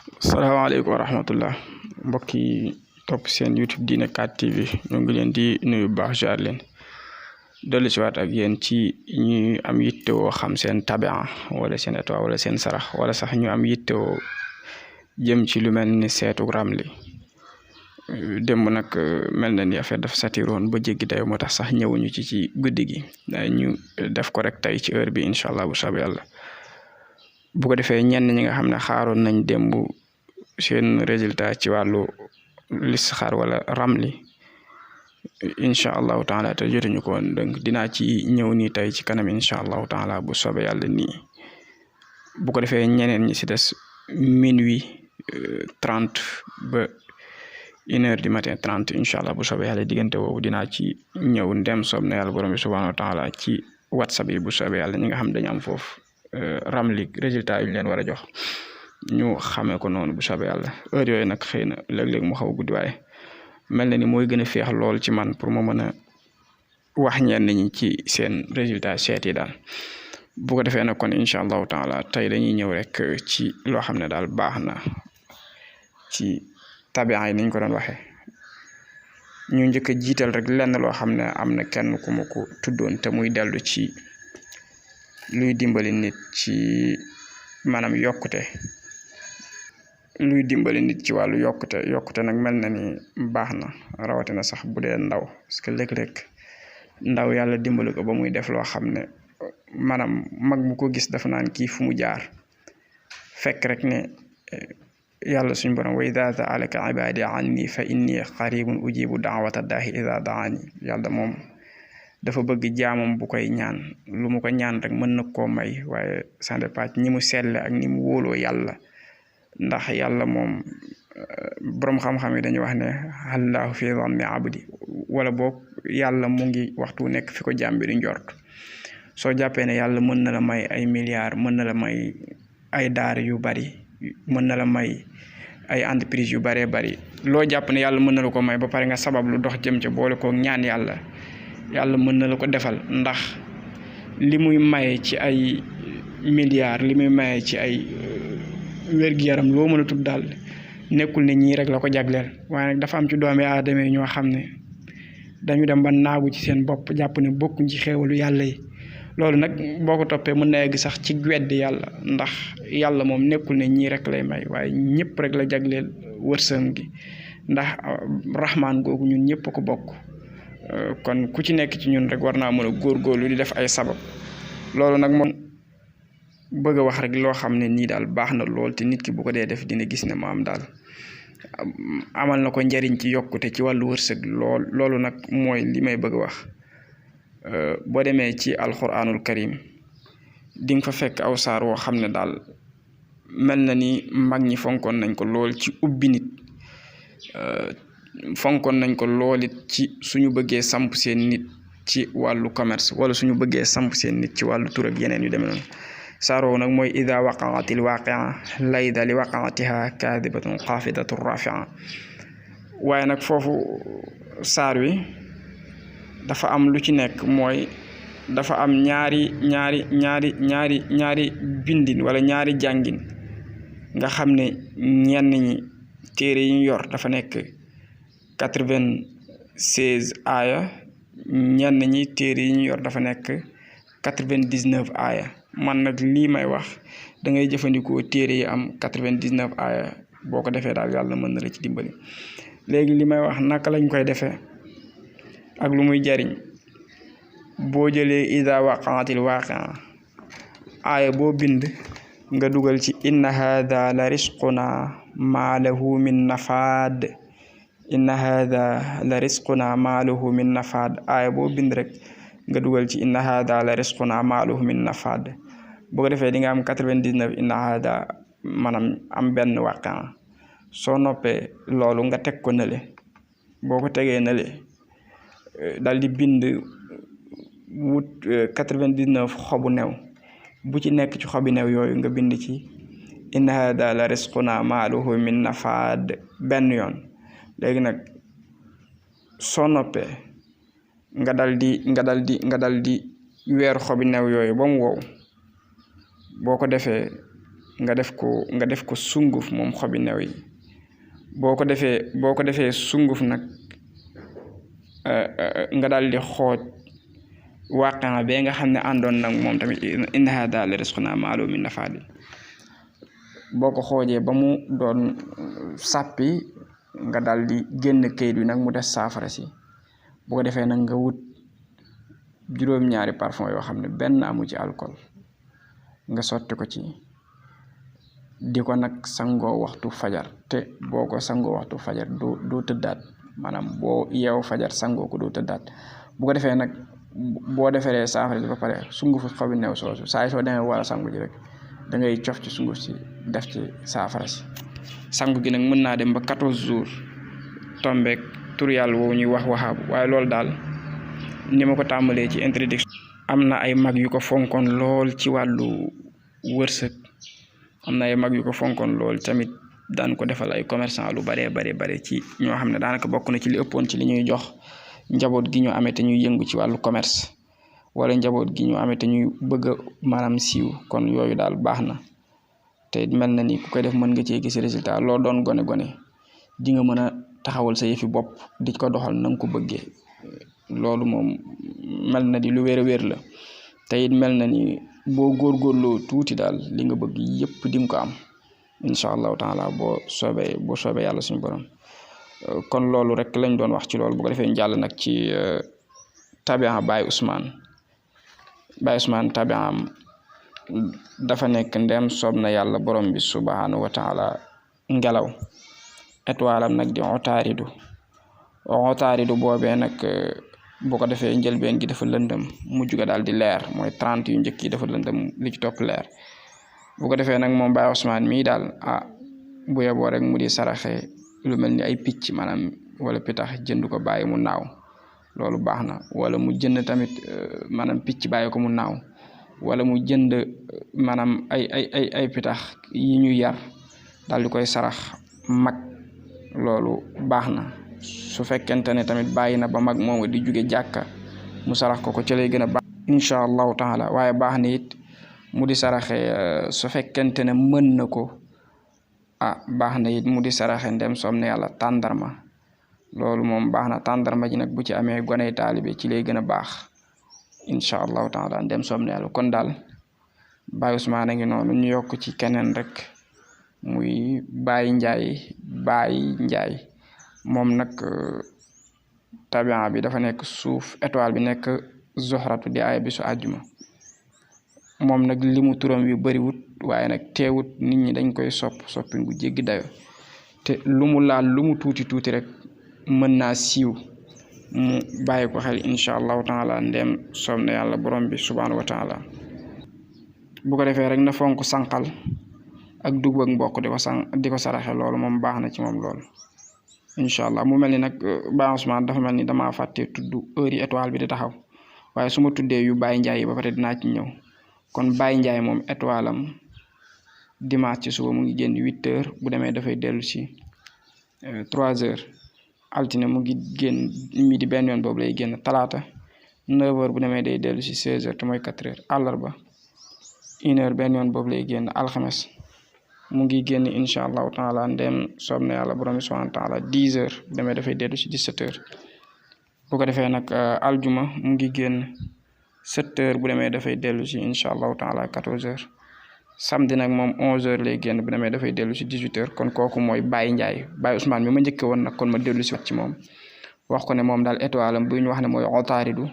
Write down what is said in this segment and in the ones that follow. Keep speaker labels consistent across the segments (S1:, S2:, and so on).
S1: salaamaaleykum wa rahmatullah mbokk yi topp seen YouTube Diine 4 TV ñoo ngi leen di nuyu bu baax jaar leen dellu si waat ak yéen ci ñu am yittewoo xam seen tabia wala seen étoile wala seen sarax wala sax ñu am yittewoo jëm ci lu mel ni seetu ramli démb nag mel na ni affaire dafa satiroon ba jéggi dayo moo tax sax ñëwuñu ci guddi gi ñu def ko rek tey ci heure bi incha allah bu soobee yàlla bu ko defee ñenn ñi nga xam ne xaaroon nañ démb seen résultat ci wàllu listixaar wala ramli incha allahu taala te jotuñu ko woon donc dinaa ci ñëw nii tey ci kanam incha allahu taala bu soobee yàlla nii bu ko defee ñeneen ñi si des minuit 30 ba 1h du matin 30 incha allah bu soobee yàlla diggante woowu dinaa ci ñëw ndem soob na yàlla borom bi subhanahu wa taala ci whatsapp yi bu soobee yàlla ñi nga xam dañu am foofu ramli résultat yu ñu leen war a jox ñu xamee ko noonu bu soobee yàlla heure yooyu nag xëy na léeg-léeg mu xaw a guddi waaye mel na ni mooy gën a féex lool ci man pour ma mën a wax ñenn ñi ci seen résultat seet yi daal bu ko defee nag kon incha allahu taala tey dañuy ñëw rek ci loo xam ne daal baax na ci tabia yi niñ ko doon waxee ñu njëkk a jiital rek lenn loo xam ne am na kenn ku ma ko tuddoon te muy dellu ci luy dimbali nit ci maanaam yokkute luy dimbali nit ci wàllu yokkute nag mel na ni baax na rawatina sax bu dee ndaw parce que léeg-léeg ndaw yàlla dimbali ko ba muy def loo xam ne maanaam mag mu ko gis dafa naan kii fu mu jaar fekk rek ne yàlla suñu borom wa idaa sa'alaka ibaadi anni fa inni qaribun ujibu da'wata daa'i idaa da'ani yàlla moom dafa bëgg jaamam bu koy ñaan lu mu ko ñaan rek mën na koo may waaye ça dépend ñi mu selle ak ni mu wóoloo yàlla ndax yàlla moom borom xam-xam yi dañuy wax ne allahu fi zanni abdi wala boog yàlla mu ngi waxtu nekk fi ko jaam bi di njort soo jàppee ne yàlla mën na la may ay milliards mën na la may ay daar yu bari mën na la may ay entreprise yu baree bari loo jàpp ne yàlla mën na la ko may ba pare nga sabab lu dox jëm ca boole ko ñaan yàlla mën na la ko defal ndax li muy maye ci ay milliards li muy maye ci ay wér-gu-yaram loo mën a tudd daal nekkul ne ñii rek la ko jagleel waaye nag dafa am ci doomi aadama yi ñoo xam ne dañu dem ba naagu ci seen bopp jàpp ne bokkuñ ci xéewalu yàlla yi loolu nag boo ko toppee mën na egg sax ci weddi yàlla ndax yàlla moom nekkul ne ñii rek lay may waaye ñëpp rek la jagleel wërsëg gi ndax rahmaan googu ñun ñëpp ko bokk kon ku ci nekk ci ñun rek war naa mën a góorgóorlu di def ay sabab loolu nag moom bëgg a wax rek loo xam ne nii daal baax na lool te nit ki bu ko dee def dina gis ne maam daal amal na ko njariñ ci yokkute ci wàllu wërsëg loolu nag mooy li may bëgg a wax boo demee ci alquranul karim di nga fa fekk aw saar woo xam ne daal mel na ni mag ñi fonkoon nañ ko lool ci ubbi nit fonkoon nañ ko lool it ci suñu bëggee samp seen nit ci wàllu commerce wala suñu bëggee samp seen nit ci wàllu tur ak yeneen yu demee noonu saaroo nag mooy ida waqaatil waaqia layda li waqaatiha kaadibatun xaafidatu rafia waaye nag foofu saar wi dafa am lu ci nekk mooy dafa am ñaari bindin wala ñaari jàngin nga xam ne ñenn ñi téere yi ñu yor dafa nekk 96 aaya ñenn ñi téere yi ñu yor dafa nekk 99 aaya man nag lii may wax da ngay jëfandikoo téere yi am 99 aaya boo ko defee daal yàlla mën na la ci dimbali léegi li may wax naka lañ koy defee ak lu muy jariñ boo jëlee ida waqaatil waaqia aaya boo bind nga dugal ci inna hada la risquna ma lahu min nafaad inna hada la risquna ma lahu min nafaad aaya boo bind rek nga dugal ci inna hada la risquna ma lahu min nafaad boo ko defee di nga am 99 inna hada maanaam am benn waaqia soo noppee loolu nga teg ko nële boo ko tegee nële dal di bind wut 99 xobu new bu ci nekk ci xobi new yooyu nga bind ci inna hada la risquna ma lahu min nafaad benn yoon léegi nag soo noppee nga dal di weer xobi new yooyu ba mu wow boo ko defee nga def ko sunguf moom xobi new yi boo ko defee sunguf nag nga daal di xooj waaqia bee nga xam ne àndoon nag moom tamit inna haadaa la rizqunaa maa lahu min nafaad boo ko xoojee ba mu doon sàppi nga daal di génn kayit bi nag mu des saafara si bu ko defee nag nga wut juróom-ñaari parfum yoo xam ne benn amu ci alcool nga sotti ko ci di ko nag sangoo waxtu fajar te boo ko sangoo waxtu fajar doo tëddaat maanaam boo yeew fajar sangoo ko doo tëddaat bu ko defee nag boo defaree saafara si ba pare sungufu xobi new soosu saa soo demee war a sangu ji rek da ngay cof ci sunguf si def ci saafara si sangu gi nag mën naa dem ba 14 jours tombeek tur yàlla woowu ñuy wax waxaabu waaye loolu daal ni ma ko tàmbalee ci introduction am na ay mag yu ko fonkoon lool ci wàllu wërsëg am na ay mag yu ko fonkoon lool tamit daan ko defal ay commerçant lu bare ci ñoo xam ne daanaka bokk na ci li ëppoon ci li ñuy jox njaboot gi ñu amee te ñuy yëngu ci wàllu commerce wala njaboot gi ñu amee te ñuy bëgg a maanaam siiw kon yooyu daal baax na te mel na ni ku koy def mën nga cee gis résultat loo doon gone di nga mën a taxawal sa yëfi bopp di ko doxal na nga ko bëggee loolu moom mel na di lu wér a wér la te it mel na ni boo góorgóorloo tuuti daal li nga bëgg yëpp di nga ko am incha allahu taala boo soobee yàlla suñu borom kon loolu rek lañ doon wax ci loolu bu ko defee njàll nag ci tabi'a Baye Ousmane tabi'am dafa nekk ndem soob na yàlla borom bi subhanahu wa taala ngelaw étoile am nag di otaaridu boobee nag boo ko defee njëlbeen gi dafa lëndëm mujj ga daal di leer mooy 30 yu njëkk yi dafa lëndëm li ci topp leer bu ko defee nag moom Baye Ousmane mii daal bu yeboo rek mu di saraxe lu mel ni ay picc maanaam wala pitax jënd ko bàyyi mu naaw loolu baax na wala mu jënd tamit maanaam picc bàyyi ko mu naaw wala mu jënd maanaam ay pitax yi ñu yar daal di koy sarax mag loolu baax na su fekkente ne tamit bàyyi na ba mag moom di jóge jàkka mu sarax ko ci lay gën a baax incha allahu taala waaye baax na it mu di saraxe su fekkente ne mën na ko baax na it mu di saraxe ndem soom ne yàlla tàndarma loolu moom baax na tàndarma ji nag bu ci amee goney taalibe ci lay gën a baax incha allahu taala ndem soom ne yàlla kon daal Baye Ousmane a ngi noonu ñu yokk ci keneen rek muy Baye Ndiaye moom nag tabi'a bi dafa nekk suuf étoile bi nekk zoxratu di ay bisu àjjuma moom nag limu turam yu bariwut waaye nag teewut nit ñi dañ koy soppin bu jéggi dayo te lu mu laal lu mu tuuti rek mën naa siiw mu bàyyi ko xel incha allahu taala ndem soob na yàlla borom bi subhanahu wa taala bu ko defee rek na fonk sànqal ak dugub ak mbokk di ko saraxe loolu moom baax na ci moom loolu incha allah mu mel ni nag Baye Ousmane dafa mel ni damaa fàtte tudd heure yi étoile bi di taxaw waaye su ma tuddee yu Baye Ndiaye yi ba pare dinaa ci ñëw kon Baye Ndiaye moom étoile am dimanche ci suba mu ngi génn 8h bu demee dafay dellu si 3h altine mu ngi génn midi benn yoon boobu lay génn talaata 9h bu demee day dellu si 16h te mooy 4h àllarba 1h benn yoon boobu lay génn alxames mu ngi génn incha allahu taala ndem soob na yàlla borom subhanahu wa taala 10h bu demee dafay dellu si 17h bu ko defee nag aljuma mu ngi génn 7h bu demee dafay dellu si incha allahu taala 14h samedi nag moom 11h lay génn bu demee dafay dellu si 18h kon kooku mooy Baye Ndiaye Baye Ousmane mi ma njëkke woon nag kon ma dellu si ci moom wax ko ne moom daal étoile am bu ñu wax ne mooy otaaridu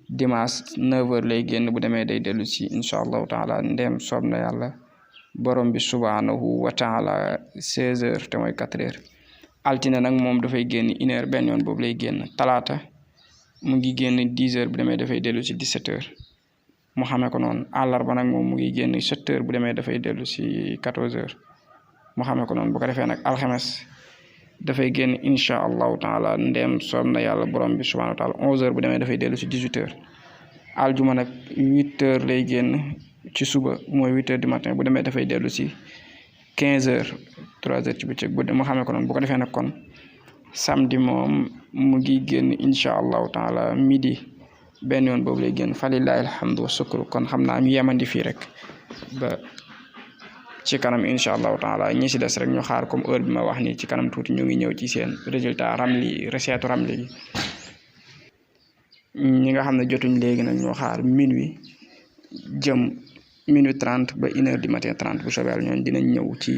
S1: dimanche 9h lay génn bu demee day dellu si incha allahu taala ndem soob na yàlla borom bi subhanahu wa taala 16h te mooy 4h altine nag moom dafay génn 1h benn yoon boobu lay génn talaata mu ngi génn 10h bu demee dafay dellu si 17h mu xamee ko noonu àllarba nag moom mu ngi génn 7h bu demee dafay dellu si 14h mu xamee ko noonu bu ko defee nag alxames dafay génn incha allahu taala ndem soob na yàlla borom bi subhanahu wa taala 11h bu demee dafay dellu si 18h aljuma nag 8h lay génn ci suba mooy 8h du matin bu demee dafay dellu si 15h 3h ci bëccëg mu xamee ko noonu bu ko defee nag kon samedi moom mu ngi génn incha allahu taala midi benn yoon boobu lay génn falillahi alhamdu wa sukru kon xam naa ñu yemandi fii rek ba ci kanam incha allahu taala ñi si des rek ñu xaar comme heure bi ma wax ni ci kanam tuuti ñu ngi ñëw ci seen résultat ramli recette ramli gi ñi nga xam ne jotuñ léegi nag ñoo xaar minuit jëm minuit 30 ba 1h du matin 30 bu soobee yàlla ñooñu dinañ ñëw ci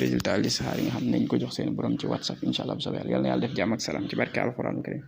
S1: résultat listixaar yi nga xam ne nañ ko jox seen borom ci WhatsApp incha allah bu soobee yàlla yal na yàlla def jàmm ak salaam ci barke alxuraan karim